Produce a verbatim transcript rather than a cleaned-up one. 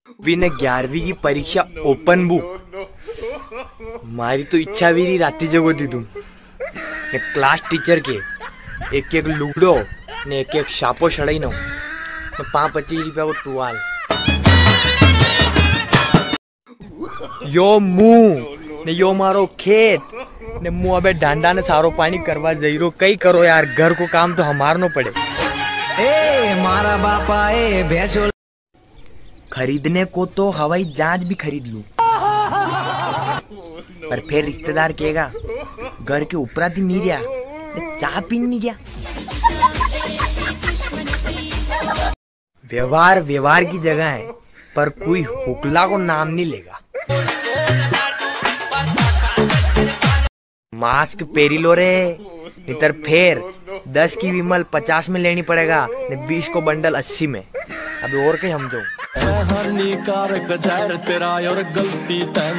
भी ने ग्यारहवीं की परीक्षा open book। मारी तो इच्छा भी री राती जगो दी दूं। ने class teacher के एक एक लुगड़ो ने एक एक छापो सड़ाई नो ने पाँच पच्चीस रुपया को टुवाल। यो मुंह ने यो मारो खेत ने मुंह अबे ढांडा ने सारो पानी करवा जई रो। कई करो यार, घर को काम तो हमारनो पड़े। ए मारा बापा ए भैंसो। खरीदने को तो हवाई जहाज भी खरीद लूं, पर फिर रिश्तेदार कहेगा, "घर के ऊपरा थी नी रिया, ने चाय पीन नी गया।" व्यवहार व्यवहार की जगह है, पर कोई हुकला को नाम नी लेगा। मास्क पेरी लो रे, नितर फेर दस की विमल पचास में लेनी पड़ेगा, ने बीस को बंडल अस्सी में। अबे और कई हमजो। हानिकारक जहर तेरा और गलती तै